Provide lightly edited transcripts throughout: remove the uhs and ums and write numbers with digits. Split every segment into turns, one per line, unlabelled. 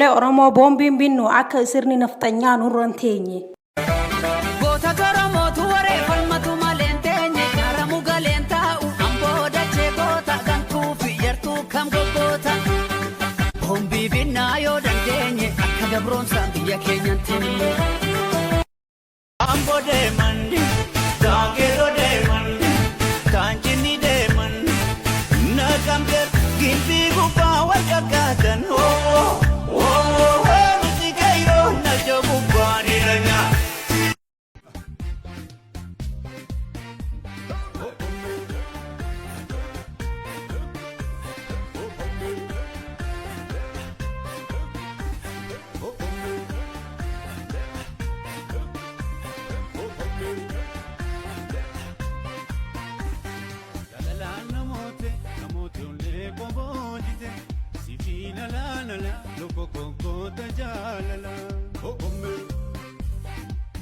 Ijoollee Oromoo boombiin binnu akka sirni nafxanyaa nurra hin teenye.
Goota Oromootu waree falmatu malee hin teenye gaaramu galeen taa'u amboo dachee goota gantuu fi yartuu kam goggoota. Boombii binnaa yoo dandeenye akka gabroonsaan biyya keenyan teenye.
Ambo deeman, Daangeeroo deeman, Kaanjinni deeman, Naqamtee gimbii gubbaa wal qaqqaatan. Nuti kayroo naja gubbaa dhiira nyaata. Jaalalaan namoote namooti ollee koboojite sibiila laalala lukko kokkoota jaalala.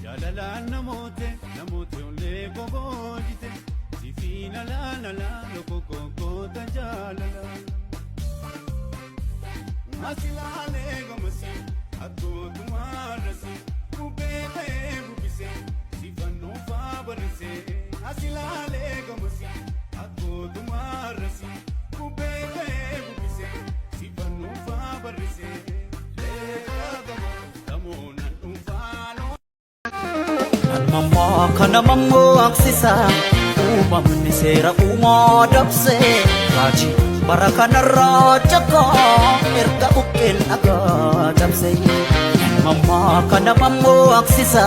Jaalalaan namoote namooti ollee koboojite sibiila laalala lukko kokkoota jaalala. Masilaalee gomasi akkootumaarrasi bubbee ta'ee bubbisee sifannoo faa barrisee. Asilaalee gomasi akkootumaarrasi bubbee ta'ee bubbisee sifannoo faa barrisee. Leeqa gamoo gamoo nan dhuunfaa.
Namammaa kana mammaksisa uumamni seera uumaa dabse raajii bara kanarraa jakaa erga buqqeen dhagaa cabse. Namammaa kana mammaksisa.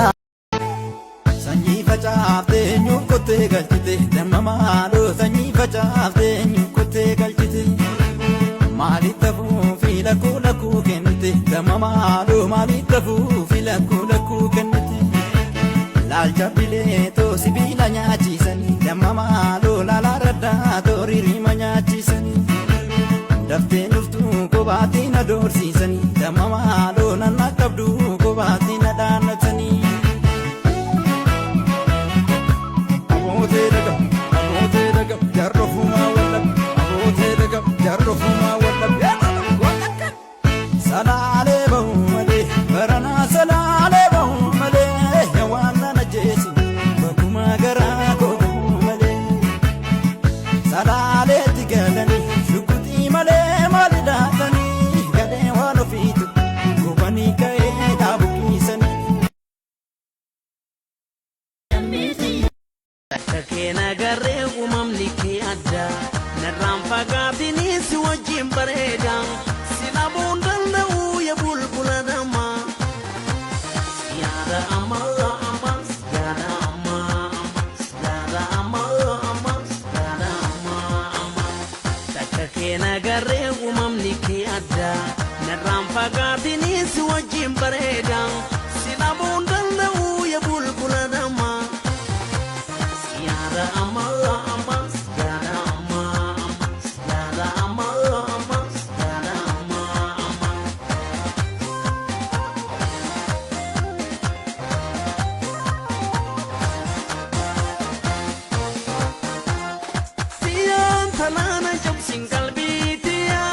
Sanyii facaaftee eenyuuf qottee galchite damma maaloo sanyii facaaftee eenyuuf qottee galchite maaliif tafuu fi lakkuu lakkuu kennite damma maaloo maaliif tafuu fi lakkuu lakkuu kennite laalcha bileetoo sibiila nyaachisanii damma maaloo laalaa raddaa tooriirima nyaachisanii daftee dhuftuu kophaatti na doorsiisanii damma maaloo nanna qabduu kophaatti na dhaannatanii. Abootee dhagam, abootee dhagam, jaarrofumaa wallab, abootee dhagam, jaarrofumaa wallab. Salaalee bahu malee, baranaa salaalee bahu malee, waan nan ajjeesi, bakkuma garaa koo bahu malee. Salaaleetti galanii, shukutii malee maali dhaatanii, galee waan ofiitu, gubanii ka'ee dhaabuqiisanii.
Akka kee nagarree uumamni kee adda narraan fagaatinii si wajjin bareeda si dhabuun danda'u ya bulbula dama. Yaada ammaa ammaa yaada ammaa ammaa yaada ammaa ammaa yaada ammaa ammaa. Akka kee nagarree uumamni kee adda narraan fagaatinii si wajjin bareeda si dhabuun danda'u ya bulbula dama. Yaada ammaa ammaa yaada ammaa ammaa yaada ammaa ammaa yaada ammaa ammaa. Siyaan talaana jabsiin qalbiitiya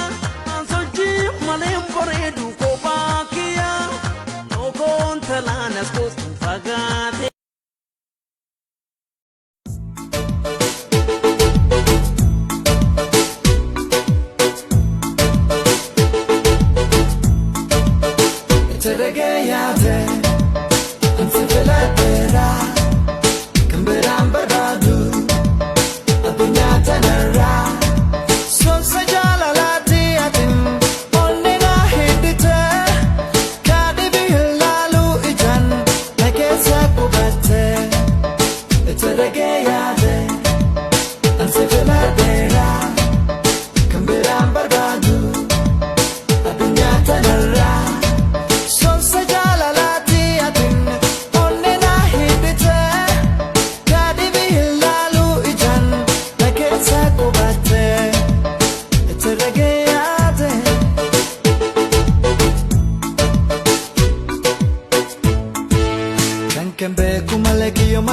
an sochii malee bareedu kophaa kiyya tokkoon talaanas kootu fagaate.
Teregeyaate, ansi filadheera, kan biraan barbaadu, addunyaa tanarraa. Sonsa jaalalaati atin onni na hiddite, kaadhibi hin laalu ijaan na keessa qubatte. Teregeyaate, ansi filadheera, kan biraan barbaadu, addunyaa tanarraa. Sonsa jaalalaati atin onni na hiddite, kaadhibi hin laalu ijaan na keessa qubatte. Teregeyaate. Kan kan beeku malee kiyyoo.